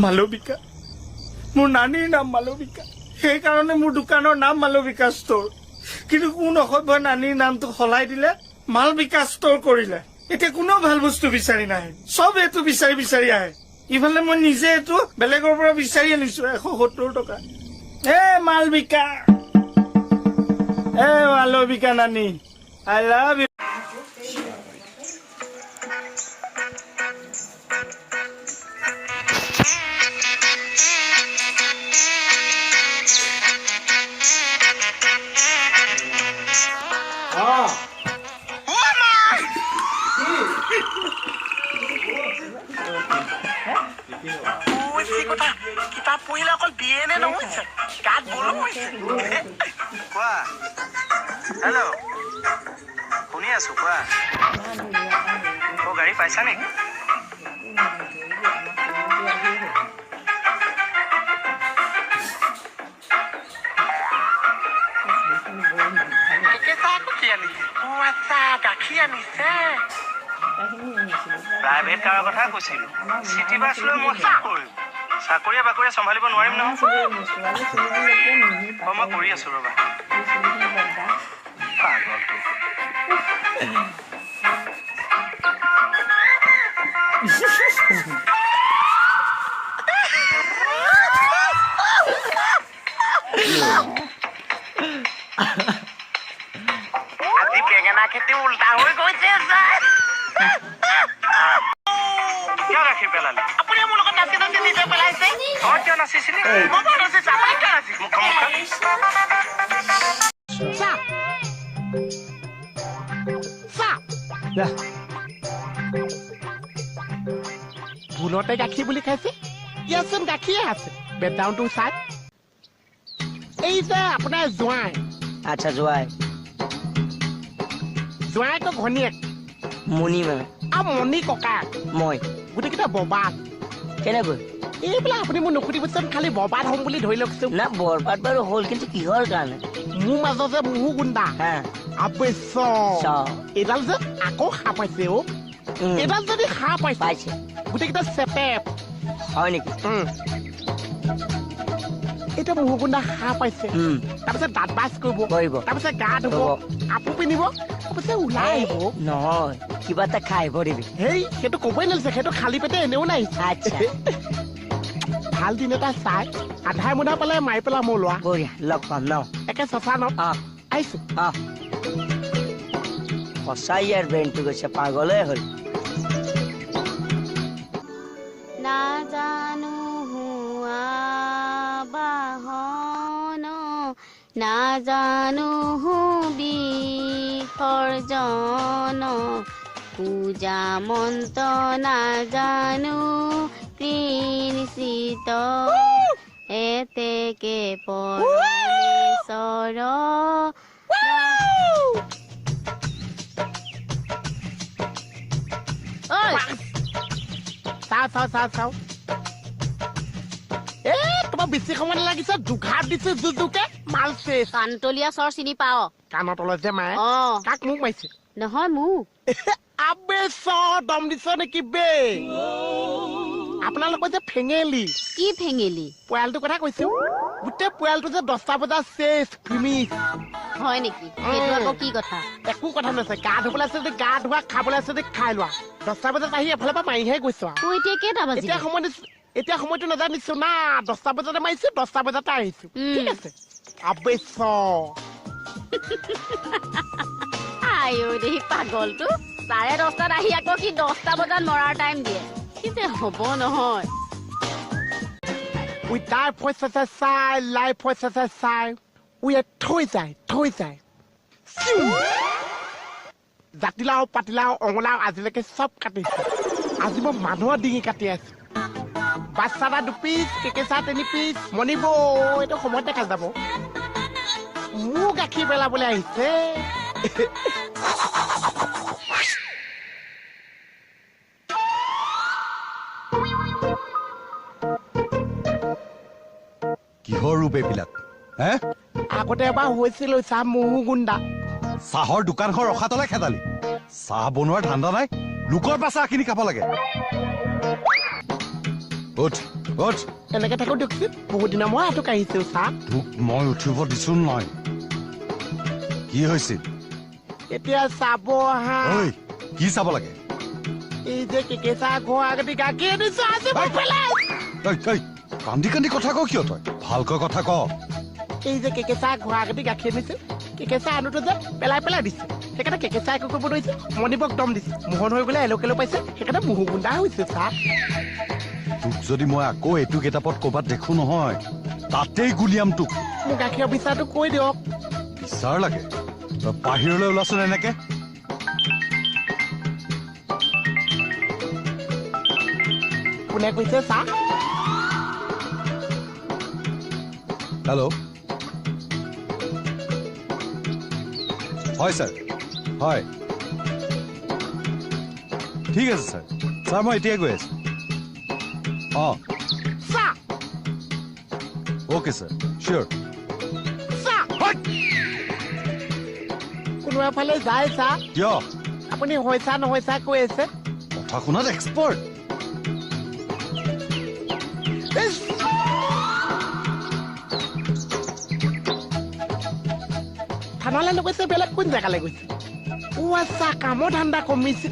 মালবিকা, মোৰ নানীৰ নাম মালবিকা, সেইকাৰণে মোৰ দোকানৰ নাম মালবিকা ষ্ট'ৰ। কিন্তু কোন অসভ্য নানীৰ নামটো সলাই দিলে, মালবিকা ষ্ট'ৰ কৰিলে। এতিয়া কোনেও ভাল বস্তু বিচাৰি নাহে, চব এইটো বিচাৰি বিচাৰি আহে। ইফালে মই নিজে এইটো বেলেগৰ পৰা বিচাৰি আনিছো 170 টকা। এ মালবিকা, এ মালবিকা নানী, I love you. কিতাপ পঢ়িলে অকল বিয়ে নে নহৈছে, গাত বলো হৈছে। কোৱা। হেল্ল', শুনি আছো, কোৱা। অ' গাড়ী পাইছা নেকি? কি আনিছে? অ' আচ্ছা, গাখীৰ আনিছে। প্ৰাইভেট কাৰৰ কথা কৈছিলো, চিটি বাছ লৈ মই কি কৰিম? চাকৰিয়ে বাকৰিয়ে চম্ভালিব নোৱাৰিম নহয়। অ' মই কৰি আছো, ৰ'বা। পাগলটো। আজি বেঙেনা খেতি উল্টা হৈ গৈছে ছাৰ। কিয় গাখীৰ পেলালি? আপুনি মোৰ লগত নাচি নাচি নিজে পেলাইছে। তই কিয় নাচিছিলি? মই বাৰু নাচিছো, আপুনি কিয় নাচিছে? মুখখন মুখখন। চাহ চাহ। ভুলতে গাখীৰ বুলি খাইছে, ইয়াতচোন গাখীৰে আছে। বেকগ্ৰাউণ্ডটো চাই, এই যে আপোনাৰ জোঁৱাই। আচ্ছা, জোঁৱাই। জোঁৱাইকৰ ঘৈণীয়েক। মণিমা। আৰু মণি ককাক। মই। গোটেইকেইটা বৰবাদ। কেনেকৈ? এইবিলাক আপুনি মোক নুসুধিবচোন, খালি বৰবাদ হ'ম বুলি ধৰি লওকচোন। না, বৰবাদ বাৰু হ'ল, কিন্তু কিহৰ কাৰণে? মোৰ মাজত যে মহো গুণ্ডা। হা। আৱশ্য। চ। এইডাল যে আকৌ সাপ পাইছে অ'। এইডাল যদি সাপ পাইছে, পাইছে, গোটেইকেইটা চেপেপ। হয় নেকি? এতিয়া মহুগুণ্ডা সাপ পাইছে, তাৰপিছত দাঁত বাছ কৰিব, কৰিব। তাৰপিছত গা ধুব, ধুব। কাপোৰ পিন্ধিব, তাৰপিছত ওলাই আহিব। নহয়, কিবা এটা খাই আহিব দিবি। হেই, সেইটো ক'বই নালাগিছে, সেইটো খালী পেটে এনেও নাই। আচ্ছা। ভাল দিন এটা চাই আধাই মুধা পালে মাৰি পেলাম মোৰ ল'ৰা। বঢ়িয়া, লগ পাম ন? একে শশানত। অ। আহিছো। অ, সঁচাই ইয়াৰ ব্ৰেইনটো গৈছে, পাগলে হ'ল। নাজানো হোৱা বাহন, নাজানো বিসৰ্জন, পূজা মন্ত্ৰ নাজানো কিঞ্চিত, এতেকে পৰমেশ্বৰ। ঐ। চাওঁ চাওঁ চাওঁ চাওঁ, এ তোমাৰ বেছি সময় নালাগিছে, দুঘাত দিছো জুজুকে, মাল চেচ। কাণতলীয়া চৰ চিনি পাৱ? কাণৰ তলত যে মাৰে? অ। কাক, মোক মাৰিছে? নহয়, মোক। আবে চ, দম দিছ নেকি বে? আপোনালোকৰ যে ফেঙেলি। কি ফেঙেলি? পৰিয়ালটোৰ কথা কৈছো, গোটেই পৰিয়ালটো যে 10টা বজাত চেচ ফিনিছ। হয় নেকি? সেইটো আকৌ কি কথা? একো কথা নাছে, গা ধুবলৈ আছে যদি গা ধোৱা, খাবলৈ আছে যদি খাই লোৱা। 10টা বজাত আহি এফালৰ পৰা মাৰিহে গৈছো আৰু। তোৰ এতিয়া কেইটা বাজিলে? এতিয়া সময়, এতিয়া সময়টো নাজানিছো না, 10টা বজাতে মাৰিছো, 10টা বজাতে আহিছো। ঠিক আছে, আবে চ। আইঔ দেহি, পাগলটো, 10:30ত আহি আকৌ কি 10টা বজাত মৰাৰ টাইম দিয়ে। কি যে হ'ব নহয়। We die for চাই, life for চাই, we are থৈ যায় থৈ যায়। জাতিলাও, পাতিলাও, অঙলাও আজিলৈকে চব কাটিছে, আজি মই মানুহৰ ডিঙি কাটি আছো। বাচ্ছা এটা 2 পিচ, কেকেচা 3 পিচ, মণিব এইটো সময়ত দেখা যাব। মোৰ গাখীৰ পেলাবলৈ আহিছে। কিহৰ ৰূপ এইবিলাক হে? আগতে এবাৰ হৈছিলো চাহ মহো গুণ্ডা। চাহৰ দোকানখন ৰখাতলে খেদালি, চাহ বনোৱাৰ ধান্দা নাই, লোকৰ পৰা চাহ কিনি খাব লাগে। ঐ। উঠ উঠ। এনেকে থাকো দিয়কচোন, বহুত দিনৰ মই আঁঠু কাঢ়িছো ছাৰ। তোক মই উঠিব দিছো নহয়। কি হৈছিল এতিয়া চাব আহা। ঐ, কি চাব লাগে? এই যে কেকেচা ঘৰ আগতে গাখীৰ দিছো আজি মোক পেলাই। কান্দি কান্দি কথা ক কিয় তই? ভালকৈ কথা ক। এই যে কেকেচা ঘৰ আগতে গাখীৰ আনিছে, কেকেচা আনোতে যে পেলাই পেলাই দিছে, সেইকাৰণে কেকেচা একো কৰিব নোৱাৰিছে। মণিবক দম দিছে, মোহন হৈ গ'লে এলক এলো পাইছে, সেইকাৰণে মোহো গুণ্ডা হৈছে ছাৰ। তোক যদি মই আকৌ এইটো গেটআপত ক'ৰবাত দেখো নহয়, তাতেই গুলিয়াম তোক। মোক গাখীৰৰ বিচাৰটো কৈ দিয়ক। বিচাৰ লাগে? তই বাহিৰলৈ ওলাচোন এনেকে। কোনে কৈছে ছাৰ? হেল্ল', হয় ছাৰ, হয়, ঠিক আছে ছাৰ। ছাৰ মই এতিয়াই গৈ আছো। অঁ, অ'কে ছাৰ, চিয়'ৰ। কোনোবা ফালে যায় ছাৰ? কিয় আপুনি হয় ছাৰ নহয় ছাৰ কৈ আছে? কথা শুনাত এক্সপাৰ্ট। থানালৈ নগৈছে, বেলেগ কোন জেগালৈ গৈছে? অ' আচ্ছা, কামৰ ধান্দা কমিছে।